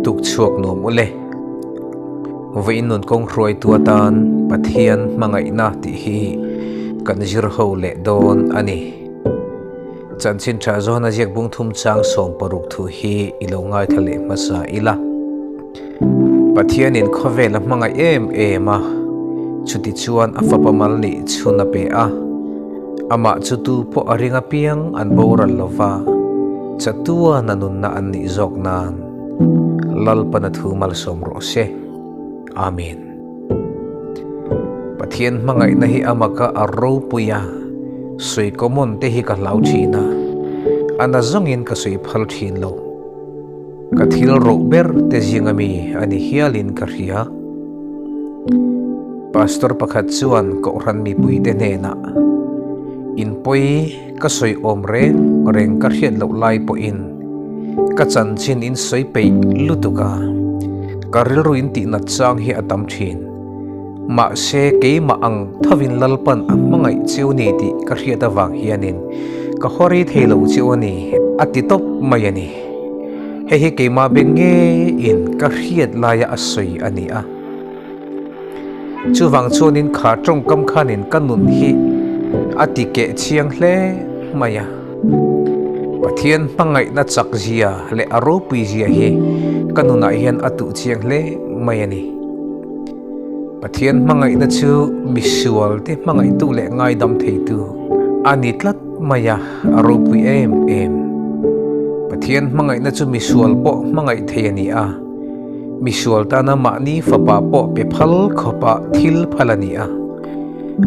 Tuk chhuak nuam ule. Vawiin nun kawng hruaitu atan Pathian hmangaihna tih hi kan zir ho leh dawn a ni. Chanchin tha zawna ziak bung thum chang 60 thu hi i lo ngaithla leh hmasa ila. Pathianin khawvel a hmangaih em em a, chuti chuan a fapa mal nih chhun a pe a. Amah chu tu pawh a ring apiang an boral lo va, chatuan a nunna an nih zawk nan Lalpan a thu malsawm rawh se. Amen. Pathian hmangaihna hi amaka a ropui a, sawi common te hi ka hlau thin a, a na zawngin ka sawi phal thin lo. Ka thil roh ber te zinga mi a ni hialin ka hria. Pastor pakhat chuan Kohhran mipuite hnenah, In pawi ka sawi awm reng reng ka hriat loh lai pawhin ka chanchin in sawi peih lutuk a, ka rilru in tihnat chang hi a tam thin. Mahse keimah ang thovin Lalpan a hmangaih cheu ni tih ka hriat avang hianin ka haw rei thei lo cheu a ni, a ti tawp mai a ni. Hei hi keimah beng ngeiin ka hriat laia a sawi a ni a. Chuvang chuanin kha tawngkam khanin ka nun hi a ti keh chiang hle mai a. Pathian hmangaihna chak zia leh a ropui zia hi ka nunah hian a tuh chiang hle mai a ni. Pathian hmangaihna chu misual te hmangaihtu leh ngaidam theitu a ni tlat mai a, a ropui em em. Pathian hmangaihna chu misual pawh hmangaih thei a ni a. Misual tana mahni fapa pawh pe phal khawpa thil phal a ni a,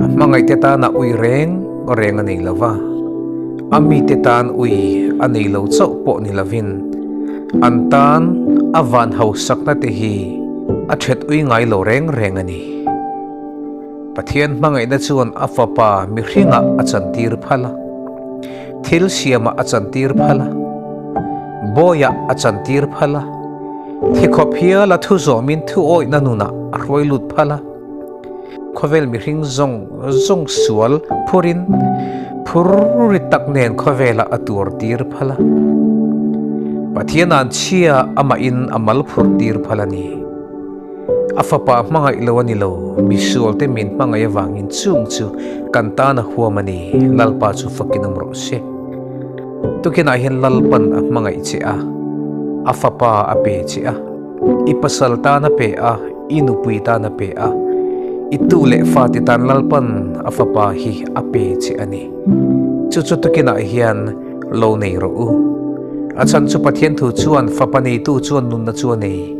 a hmangaihte tana ui reng reng a nei lo va, a mite tan ui a nei lo chauh pawh ni lovin an tan a van hausakna te hi a that ui ngai lo reng reng a ni. Pathian hmangaihna chuan a fapa mihringah a chantir phal a, thil siamah a chantir phal a, bawiah a chantir phal a, thikhawp hial a thu zawmin thu awihna nunah a hruai lut phal a, khawvel mihring zawng zawng sual phurin phur ri tak nen khawvelah a tur tir phal a, Pathian an chhia amahin a mal phur tir phal a ni. A fapa hmangaih lo a ni lo, misualte min hmangaih avangin chung chu kan tan a huam a ni, Lalpa chu fakin awm rawh se. Tukinah hian Lalpan a hmangaih che a, a fapa a pe che a, i pasal tan a pe a, i nupui tan a pe a, i tu leh fate tan Lalpan a fapa hi a pe che a ni. Chu chu tukinah hian lo nei rawh u. A chhan chu Pathian thu chuan fapa neitu chuan nunna chu a nei.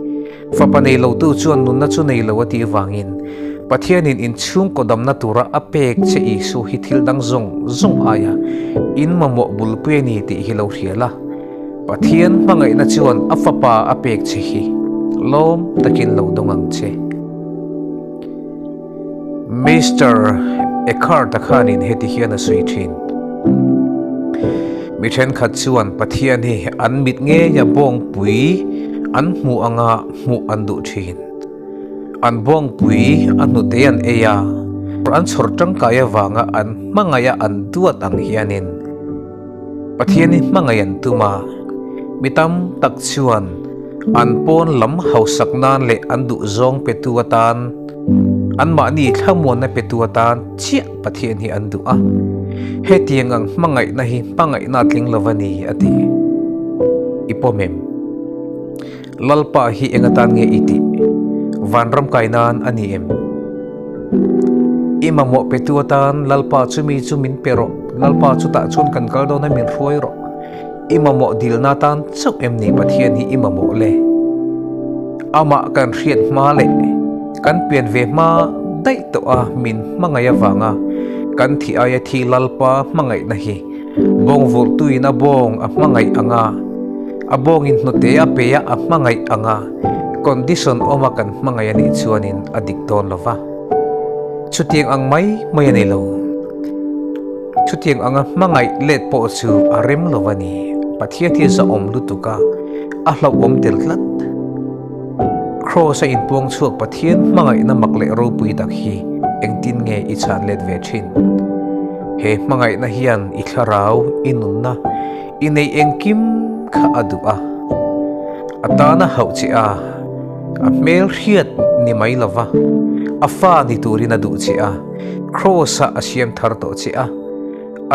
Fapa nei lotu chuan nunna chu nei lo a tih avangin Pathianin inchhungkaw damna tura a pek che Isu hi thil dang zawng zawng aia in mamawh bulpui a ni tih hi lo hria la. Pathian hmangaihna chuan a fapa a pek che hi lawm takin lo dawng ang che. Mister Eckhart-a khanin heti hian a sawi thin, Mi thenkhat chuan Pathian hi an mit ngeia bawngpui an hmuh anga hmuh an duh thin. An bawngpui a hnute an ei a, an chhawr tangkai avanga an hmangaih a an duat ang hianin Pathian hi hmangaih an tum a, mi tam tak chuan an pawn lam hausak nan leh an duhzawng petu atan, anmahni thlamuanna petu atan chiah Pathian hi an duh a. Hetiang ang hmangaihna hi hmangaihna a tling lo a ni, a ti. I pawm em? Lalpa hi eng atan nge i tih? Vanram kai nan a ni em? I mamawh petu atan Lalpa chu mi chu min pe rawh, Lalpa chutah chuan kan kal dawn a min hruai rawh. I mamawh dilna atan chauh em ni Pathian hi i mamawh le? Amah kan hriat hma leh kan pian ve hma daih tawh a min hmangaih avanga kan thih aia thi Lalpa hmangaihna hi Bawngvulhtuin a bawng a hmangaih ang a, a bawngin hnute a pe a a hmangaih ang a, condition awma kan hmangaih a nih chuanin a dik dawn lo va. Chutiang ang mai mai a ni lo. Chutiang anga hmangaih let pawh chu a rem lo a ni. Pathian hi zahawm lutuk a, a hlauhawm tel tlat. Kraws a inpuang chhuak Pathian hmangaihna mak leh ropui tak hi engtin nge i chhan let ve thin? He hmangaihna hian i thlarau, i nunna, i neih engkim kha a duh a. A tan a hauh che a, a hmel hriat ni mai lova, a fa ni turin a duh che a, Kraws-ah a siam thar tawh che a,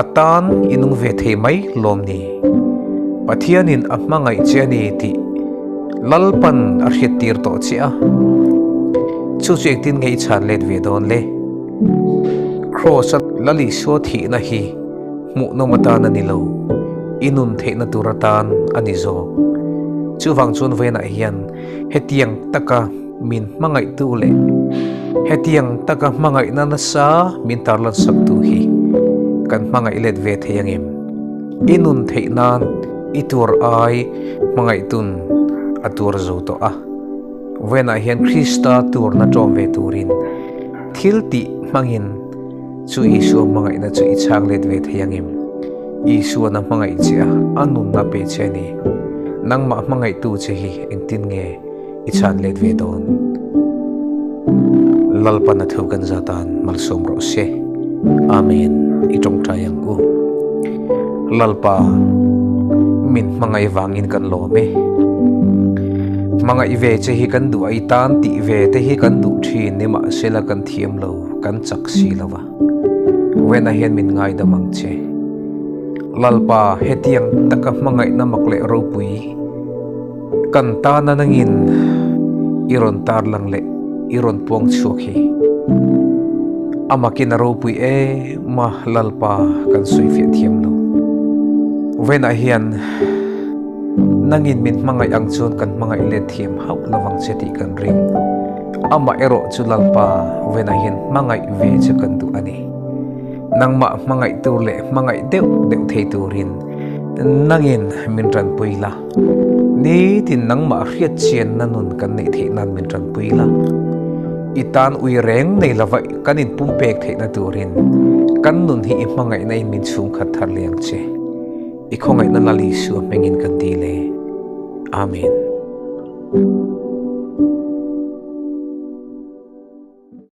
a tan i nung ve thei mai lawm ni? Pathianin a hmangaih che a ni tih Lalpan a hriattir tawh che a, chu chu engtin nge i chhan let ve dawn le? Kraws-a Lal Isua thihna hi Hmuhnawm atan a ni lo, i nun theihna tur atan a ni zawk. Chuvang chuan vawiinah hian hetiang taka min hmangaihtu leh hetiang taka hmangaihna nasa min tarlan saktu hi kan hmangaih let ve thei angem? I nun theih nan i tuar ai hmangaihtun a tuar zo tawh a. Vawiinah hian Krista turna ṭawm ve turin thil tih hmangin, Chu Isua hmangaihna chu i chhang let ve thei angem? Isuan a hmangaih che a, a nunna pe che a ni. Nangmah hmangaihtu che hi engtin nge i chhan let ve dawn? Lalpan a thu kan zatan malsawm rawh se. Amen. I tawngtai ang u. Lalpa, min hmangaih vangin kan lawm e. Hmangaih ve che hi kan duh a, i tan tih ve te hi kan duh thin, nimahsela kan thiam lo. Kan chak si lo va, Vena hian min ngaidam ang che. Lalpa, hetiang taka hmangaihna mak leh ropui kan tana nangin i rawn tarlang leh i rawn puang chhuak hi a makin a ropui em a, Lalpa kan sawifiah thiam lo. Vena hian nangin min hmangaih ang chuan kan hmangaih let thiam hauh lo vang che tih kan ring. Amah erawh chu Lalpa venah hian hmangaih ve chu kan duh a ni. Nangmah hmangaih tur leh hmangaih deuh deuh thei turin nangin min tanpui la. Nitin nangmah hriat chianna nun kan neih theih nan min tanpui la. I tan ui reng nei lova kan inpumpek theihna turin kan nun hi i hmangaihna in min chhungkhat thar liang che. I khawngaihna Lal Isua hmingin kan dil e. Amen.